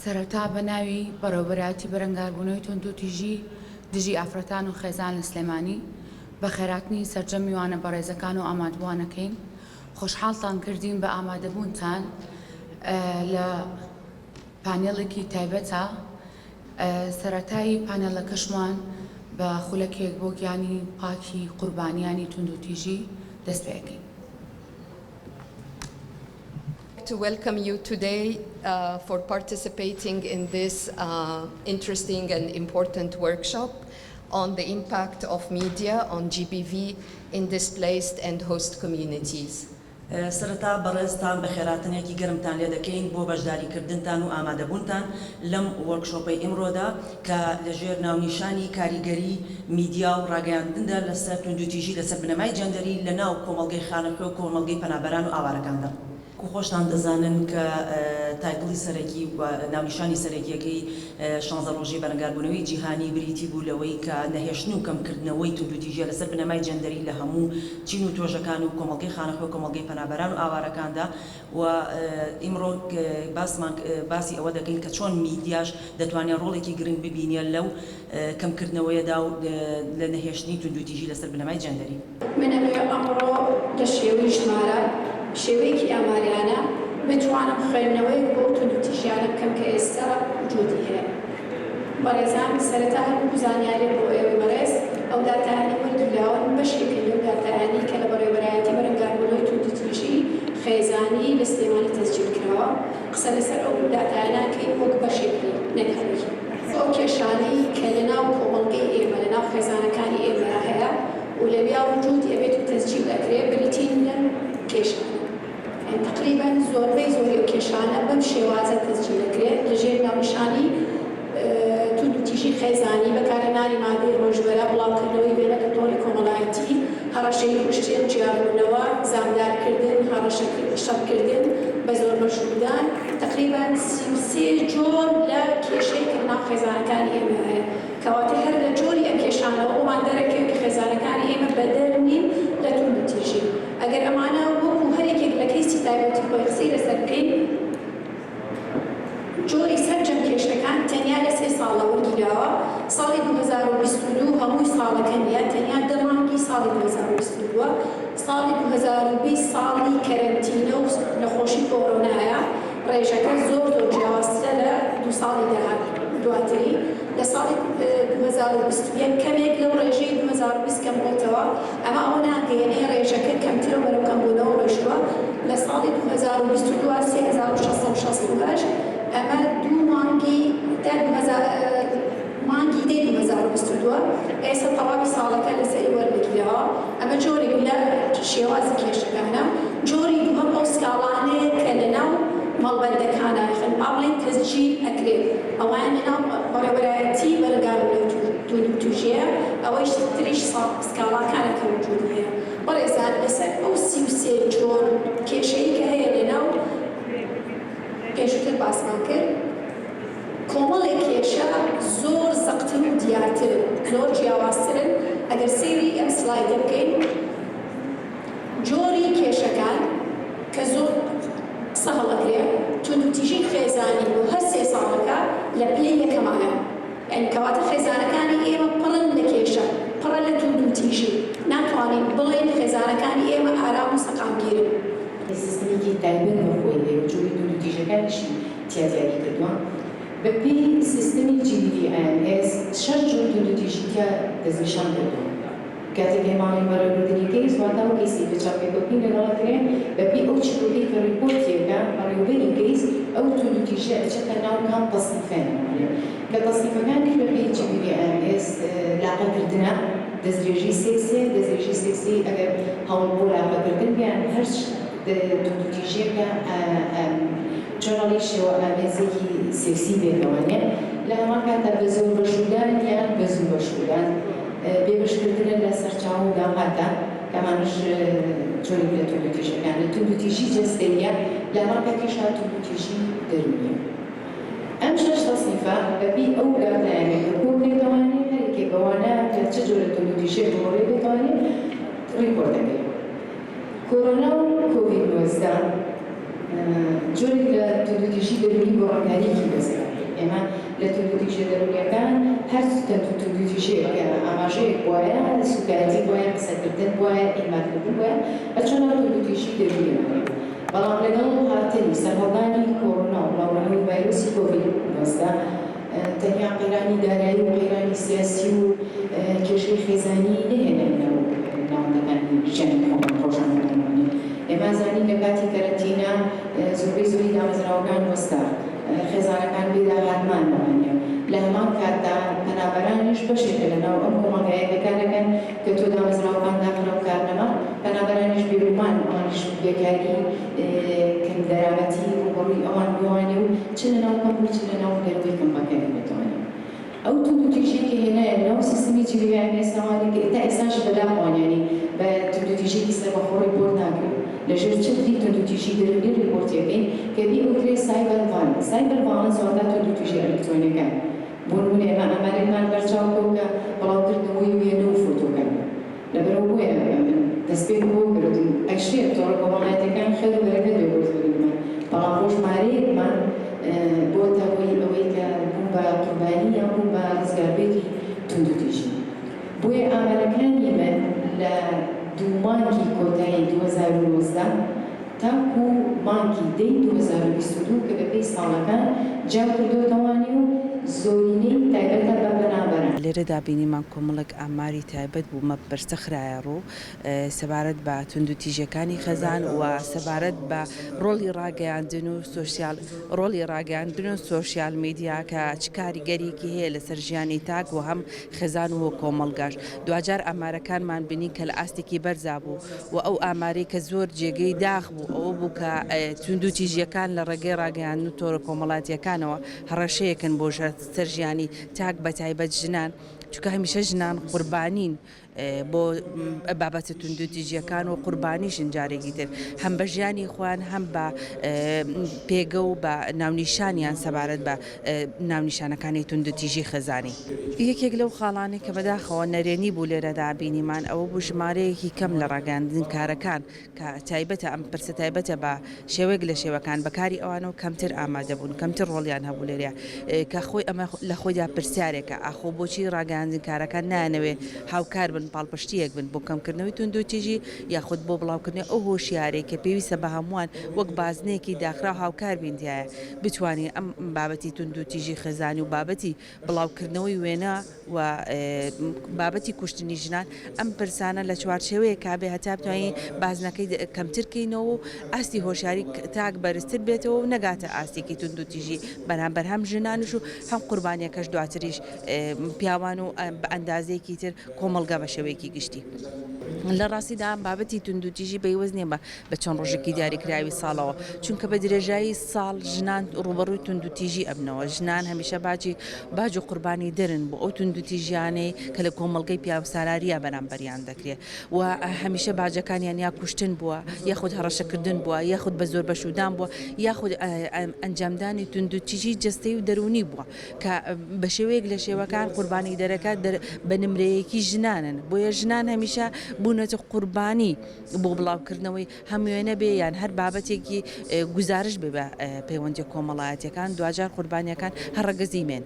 سەرەتا بە ناوی بەڕێوەبەرایەتی بەرەنگاربوونەوەی توندوتیژی دژی ئافرەتان و خێزان لە سلێمانی، بەخێرهاتنی سەرجەم میوانە بەڕێزەکان و ئامادبووانەکەین. خۆشحاڵتان کردین بە ئامادەبوونتان لە پانێڵێکی تایبەتە. سەرەتای پانێڵەکەشمان بە خولەکێک بۆ گیانی پاکی قوربانیانی توندوتیژی دەست پێ ئەکەین. To welcome you today for participating in this interesting and important workshop on the impact of media on GBV in displaced and host communities. سەرەتا بەڕێزتان بەخێراتنێکی گەرمتان لێ دەکەین بۆ بەشداریکردنتان و ئامادەبوونتان لەم وۆرکشۆپەی ئیمڕۆدا کە لەژێر ناونیشانی کاریگەری میدیا و ڕاگەیاندندا لەسەر توندوتیژی لەسەر بنەمای جەندەری لە ناو کۆمەڵگەی خانەخوێ و کۆمەڵگەی پەنابەران و ئاوارەکاندا. خۆشتان دەزانن کە title ی سەرەکی و ناونیشانی سەرەکیەکەی 16 ڕۆژی بەرەنگاربوونەوەی جیهانی بریتی بوو لەوەی کە نەهێشتن و کەمکردنەوەی توندوتیژیە لەسەر بنەمای جەندەری لە هەموو چین و توێژەکان و کۆمەڵگەی خانەخوێ و کۆمەڵگەی پەنابەران و ئاوارەکاندا و ئیمڕۆ باسمان باسی ئەوە دەکەین کە چۆن میدیاش دەتوانێت ڕۆڵێکی گرنگ ببینێت لەو کەمکردنەوەیەدا و لە نەهێشتنی توندوتیژی لەسەر بنەمای جەندەری. من ئەمەوێ ئەمڕۆ لە شێوەی ژمارە، شێوەیەکی ئاماریانە بتوانم خوێندنەوەیەک بۆ ئەو توندوتیژیانە بکەم کە ئێستا وجودی هەیە. بەڕێزان سەرەتا هەر وەکو زانیاریەک بۆ ئێوەی بەڕێز، ئەو داتایانەی وەرگیراون بەشێکن لەو داتایانەی کە لە بەڕێوەبەرایەتی بەرەنگاربوونەوەی توندوتیژی خێزانی لە سلێمانی تەسجیل کراوە، قسە لەسەر ئەو داتایانە ئەکەین وەک بەشێک لێی نەک هەمووی. ئەو کێشانەی کە لەناو کۆمەڵگەی ئێمە، لەناو خێزانەکانی ئێمەیا هەیە و لەویا وجودی ئەبێت و تەسجیل ئەکرێ بریتین لەم کێشانە. یانی تەقریبەن زۆربەی زۆری ئەو کێشانە بەم شێوازە تەسجیل ئەکرێت لەژێر ناونیشانی توندوتیژی خێزانی، بەکارهێنانی مادەی هۆشبەرە، بڵاوکردنەوەی وێنە لە تۆڕی کۆمەڵایەتی، هەڕەشەی کوشتن، جیابوونەوە، زامدارکردن، هەڕەشەکردن، شەڕکردن، بە زۆر مەشروبدان، تەقریبەن 33 جۆر لە کێشەی کە لەناو خێزانەکانی ئێمە هەیە. کەواتە هەر لە جۆری ئەم کێشانەوە بۆمان دەرەکەوێت کە خێزانەکانی ئێمە بەدەر نین لە توندوتیژی. ئەگەر ئەمانە وەکو هەر یەکێک لە کەیسی تایبەتی خۆی قسەی لەسەر بکەین، جۆری سەرجەم کێشەکان تەنیا لە سێ ساڵە وەرگیراوە، ساڵی 2022 هەمووی ساڵەکە نییە، تەنیا 10 مانگی ساڵی 2022 ە، ساڵی 2020 ساڵی کەرەنتینە و نەخۆشی کۆرۆنایە، ڕێژەکە زۆر زۆر جیاوازترە لە دوو ساڵی داهاتوو دواتری، لە ساڵی 2021 کەمێک لەو ڕێژەی 2020 کەم بۆتەوە، ئەمە ئەوە ناگەیەنێ ڕێژەکە کەمترە و بەرەو کەمبوونەوە ڕۆیشتووە، لە ساڵی 2022 3668 ئەمە دوو مانگی تا 2000 مانگی دەی 2022 ئێستا تەواوی ساڵەکە لەسەری وەرنەگیراوە، ئەمە جۆرێک لە شێوازی کێشەکانە. جۆری دووهەم ئەو سکاڵانەیە کە لەناو مەڵبەندەکانا یاخود با بڵێین تەسجیل ئەکرێت، ئەوەیان لەناو بەڕێوەبەرایەتی بەرەنگاربوونەوەی توندوتیژییە، ئەوەیش تریش سکاڵاکانە کە وجودی هەیە. بەڕێزان لەسەر ئەو 33 جۆر کێشەی کە هەیە لەناو پێشووتر باسمان کرد، کۆمەڵێک کێشە زۆر زەقتر و دیارترن، زۆر جیاوازترن، ئەگەر سەیری ئەم سلایدە بکەین جۆری کێشەکان کە زۆر قسە هەڵئەکرێ، توندوتیژی خێزانی بۆ هەر سێ ساڵەکە لە پلەی یەکەمایە، یانی کەواتە خێزانەکانی ئێمە پڕن لە کێشە، پڕە لە توندوتیژی، ناتوانین بڵێین خێزانەکانی ئێمە ئارام و سەقامگیرن. سیستمێکی تایبەت بە خۆی هەیە و جۆری توندوتیژەکانیشی تیا دیاری کردووە. بە پێی سیستمی GBVIMS شەش جۆر توندوتیژی تیا دەستنیشان کردووە. کاتێک ئێمە ئەڵێین بەڕێوەبردنی کەیس واتە ئەو کەیسەی کە چاوپێکەوتنی لەگەڵ ئەکرێ بە پێی ئەو چیرۆکەی کە ڕیپۆرتی ئەکا بەڕێوەبەری کەیس ئەو توندوتیژیە ئەچێتە ناو کام تەسنیفەیان کە تەسنیفەکانیش بە پێی GBVIMS لاقەکردنە، دەستدرێژی سێکسیە، دەستدرێژی سێکسی ئەگەر هەوڵ بۆ لاقەکردن بێ یان هەر توندوتیژیەکە چۆن ئەڵێی شێوە ئامێزێکی سێکسی بێتەوانێ لە هەمان کاتدا بە زۆر بەشوودان یان بە زوو بەشوودان بێبەشکردنە لە سەرچاوە و داهاتە کە ئەمانەش جۆرێک لە توندوتیژەکانە، توندوتیژی جەستەییە لە هەمان کاتیشدا توندوتیژی دەروونیە. ئەم شەش تەسنیفە بەپێی ئەو داتایانەی کە کۆکرێتەوانێ هەر یەکێک بەوانە کە چ جۆرە توندوتیژیەک ڕووبەڕووی بێتەوانێ ڕیپۆرت دەکرێ. کۆرۆنا و کۆڤید 19 جۆرێک لە توندوتیژی دەروونی گۆڕانکارییەکی بەسەرا. ئێمە لە توندوتیژیە دەروونیەکان هەر توندوتیژیەک کە ئاماژەیەک بوایە، سوکایەتی بوایە، قسەکردن بوایە، ئیهمالکردن بوایە، ئەچوە ناو توندوتیژی دەروونیەوانێ. بەڵام لەگەڵ هاتنی سەرهەڵدانی کۆرۆنا و بڵاوبوونەوەی ڤایرۆسی کۆڤید 19، تەنیا قەیرانی دارایی و قەیرانی سیاسی و کێشەی خێزانی نەهێنایە ناو ناوەندەکانی ژیانی خۆمان ڕۆژانەمانەوانێ. ئێمە ئەزانین لە کاتی کەرەنتینە زۆربەی زۆری دامەزراوەکان وەستا، خێزانەکان بێ داهات مانەوانێ. لە هەمان کاتدا پەنابەرانیش بەشێکە لە ناو ئەم کۆمەڵگایە کە کارەکەن، کە تۆ دامەزراوەکان داخرا و کار نەما، پەنابەرانیش بێگومان ئەوانیش بێکاری، کەم دەرامەتی ڕووبەڕووی ئەوان بووانێ و چ لە ناو کەمپ و چ لە ناو دەرەوەی کەمپەکەیان بێتەوانێ. ئەو توندوتیژیەی کە هێنایە ناو سیستمی GBVIMS ئەوانێ کە تا ئێستاش بەداخەوەن یانی بە توندوتیژیەکی سەربەخۆ ڕیپۆرت ناکرێ لە ژێر چەتری توندوتیژی دەروونی ڕیپۆرتی ئەکەین کە پێی ئەوترێ cyber violence cyber violence واتا توندوتیژی ئەلکترۆنیەکان بۆ نمونە ئێمە ئامارێکمان بەرچاو کەوت کە بڵاوکردنەوەی وێنە و فۆتۆکان لەبەرئەوە بۆیە من دەستپێکم بەوە کرد وتم ئەشێ تۆڕە کۆمەڵایەتیەکان خێر و بەرەکەت بێ بۆ زۆرینەمان بەڵام بۆ ژمارەیەکمان بۆتە هۆی ئەوەی کە بوون بە قوربانی یان بوون بە ڕزگاربوویەکی توندوتیژی بۆیە ئامارەکانی من لە دوو مانگی کۆتایی 2019 تاکو مانگی دەی 2022 کە بەپێی ساڵەکان جیا کردۆتەوانی و زۆرینەی تایبەتە بە پەنابەران. لێرەدا بینیمان کۆمەڵێک ئاماری تایبەت بوو مە پرسە خرایە ڕوو سەبارەت بە توندوتیژیەکانی خێزان و سەبارەت بە ڕۆڵی ڕاگەیاندن و سۆشیال ڕۆڵی ڕاگەیاندن و سۆشیال میدیا کە چ کاریگەریەکی هەیە لەسەر ژیانی تاک و هەم خێزان و کۆمەڵگاش دواجار ئامارەکانمان بینی کە لە ئاستێکی بەرزا بوو و ئەو ئامارەی کە زۆر جێگەی داخ بوو ئەوە بوو کە توندوتیژیەکان لە ڕێگەی ڕاگەیاندن و تۆرە کۆمەڵاتیەکانەوە هەڕەشەیەکن بۆ سەر ژیانی تاک بە تایبەت ژنان چونکە هەمیشە ژنان قوربانین بۆ بابەتە توندوتیژیەکان و قوربانیشن جارێکی تر هەم بە ژیانی خۆیان هەم بە پێگە و بە ناونیشانیان سەبارەت بە ناونیشانەکانی توندوتیژی خێزانی. یەکێک لەو خاڵانەی کە بەداخەوە نەرێنی بوو لێرەدا بینیمان ئەوە بوو ژمارەیەکی کەم لە ڕاگەیاندنکارەکان کە تایبەتە ئەم پرسە تایبەتە بە شێوەیەک لە شێوەکان بە کاری ئەوانەوە کەمتر ئامادە بوون کەمتر ڕۆڵیان هەبوو لێرە کە خۆی ئەمە لە خۆیدا پرسیارێکە ئاخۆ بۆچی ڕاگەیاندنکارەکان نایانەوێ هاوکار بن پاڵپشتییەک بن بۆ کەمکردنەوەی توندوتیژی یاخود بۆ بڵاوکردنەوەی ئەو هۆشیارەی کە پێویستە بە هەمووان وەک بازنەیەکی داخراو هاوکار بین تیایا بتوانین ئەم بابەتی توندوتیژی خێزانی و بابەتی بڵاوکردنەوەی وێنە و بابەتی کوشتنی ژنان ئەم پرسانە لە چوارچێوەیەکا بێ هەتا بتوانین بازنەکەی کەمتر کەینەوە و ئاستی هۆشیاری تاک بەرزتر بێتەوە و نەگاتە ئاستێکی توندوتیژی بەرامبەر هەم ژنانیش و هەم قوربانیەکەش دواتریش پیاوان و بە ئەندازەیەکی تر کۆمەڵگا بە شێوەیەکی گشتی. لە ڕاستیدا ئەم بابەتی توندوتیژی پەیوەست نییە بە بە چەند ڕۆژێکی دیاریکراوی ساڵەوە، چونکە بە درێژایی ساڵ ژنان ڕووبەڕووی توندوتیژی ئەبنەوە، ژنان هەمیشە باجی باج و قوربانی دەرن بۆ ئەو توندوتیژیانەی کە لە کۆمەڵگەی پیاوسالارییا بەرامبەریان دەکرێت و هەمیشە باجەکانیان یا کوشتن بووە یاخود هەڕەشەکردن بووە یاخود بە زۆر بەشوودان بووە یاخود ئەنجامدانی توندوتیژی جەستەیی و دەروونی بووە. کە بە شێوەیەک لە شێوەکان قوربانیدەرەکە بە نمرەیەکی ژنانن، بۆیە ژنان هەمیشە بوونەتە قوربانی بۆ بڵاوکردنەوەی هەم وێنە بێ یان هەر بابەتێکی گوزارشت بێ بە پەیوەندیە کۆمەڵایەتیەکان، دواجار قوربانیەکان هەر ڕەگەزی مێن.